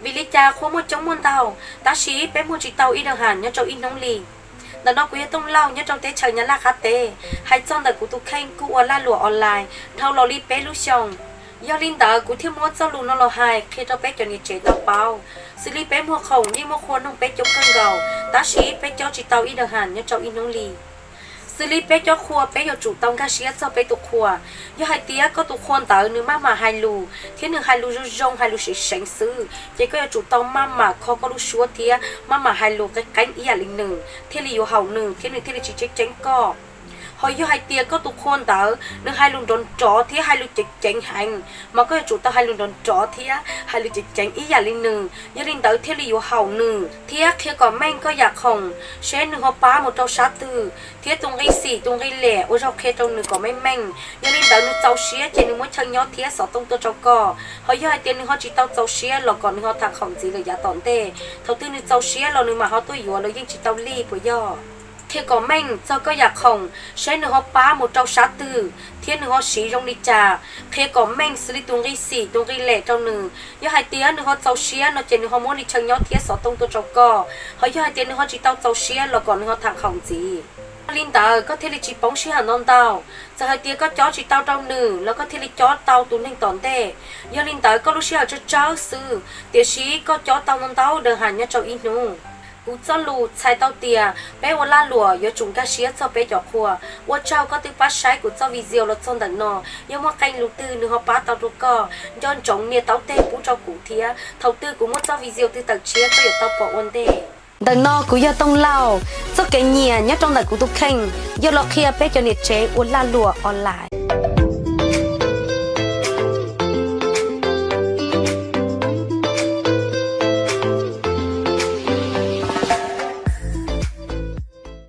Vim li cas qhua muaj coob muaj ntau, tab sis peb muag tsis tau ib daws ham nyob rau ib hnub li? Ntawm no kuv yog Tooj Lauj nyob rau teb chaws Nyab Laj qab teb, hais txog ntawm kuv tus kheej kuj ua lag luam online dhau los li peb lub xyoos. Yog li ntawd kuv thiaj muab txoj lus no los hais qhia rau peb cov niam tsev tau paub. Xws li peb muag khoom yeej muaj qhua nug peb coob kawg nkaus, tab sis peb cob tsis tau ib daws ham nyob rau ib hnub li. Xws li peb cob qhua peb yuav tsum tau nkag siab txog peb tus qhua. Yog hais tias koj tus qhua ntawd nws maj mam hais lus thiab nws hais lus zoo zoo, hais lus seev seev xwb, ces koj yuav tsum tau maj mam kho koj lub suab thiab maj mam hais lus qeeb qeeb ib yam li nws thiaj li yuav haum nws thiab nws thiaj li tsis tseeb tseeb koj. Ho yog hais tias koj tus qhua ntawd nws hais lus nrov nrov thiab hais lus ceev ceev heev, mas koj yuav tsum tau hais lus nrov nrov thiab hais lus ceev ceev ib yam li nws, yog li ntawd thiaj li yuav haum nws. Thiab qhia kom meej koj yam khoom, seb nws ho pab mus rau sab twg, thiab tus nqi xim tus nqi lem ua zaug qhia rau nws kom meej meej. Yog li ntawd nws txaus siab ces nws muab chaw nyob thiab xov tooj tuaj rau koj. Ho yog hais tias nws ho tsis tau txaus siab los kom nws ho tham khaum ntxiv lawm yav tom ntej. Thaum twg nws txaus siab los nws mam ho tuaj yuav los yeej tsis tau li puas yog? Qhia kom meej txog koj yam khoom, seb nws ho pab mus rau sab twg thiab nws ho siv zoo li cas. Qhia kom meej xws li tus nqi xim tus nqi lem rau nws. Yog hais tias nws ho txaus siab no ces nws ho muab li chaw nyob thiab xov tooj tuaj rau koj. Ho yog hais tias nws ho tsis tau txaus siab los kom nws ho tham khaum ntxiv. Yog li ntawd koj thiaj li tsis poob sij hawm ntau ntau. Txawm hais tias koj cob tsis tau rau nws los koj thiaj li cob tau tus neeg tom ntej. Yog li ntawd koj lub sij hawm tsawg tsawg xwb, tiam sis koj cob tau ntau ntau daws ham nyob rau ib hnub. Kuv txoj lus txhais tau tias peb ua lag luam yuav tsum nkag siab txog peb cov qhua. Ua tsaug koj twb pab saib kuv txoj video los txog ntawm no, yog muaj qee lus twg nws ho pab tau rau koj, nco ntsoov nias taub teg pub rau kuv thiab, thaum twg kuv muaj txoj video twg tawm tshiab koj yuav tau pom ua ntej. Ntawm no kuv yog Tooj Lauj, txoj kev nyiam nyob rau ntawm kuv tus kheej yog los qhia peb cov niam tsev ua lag luam online.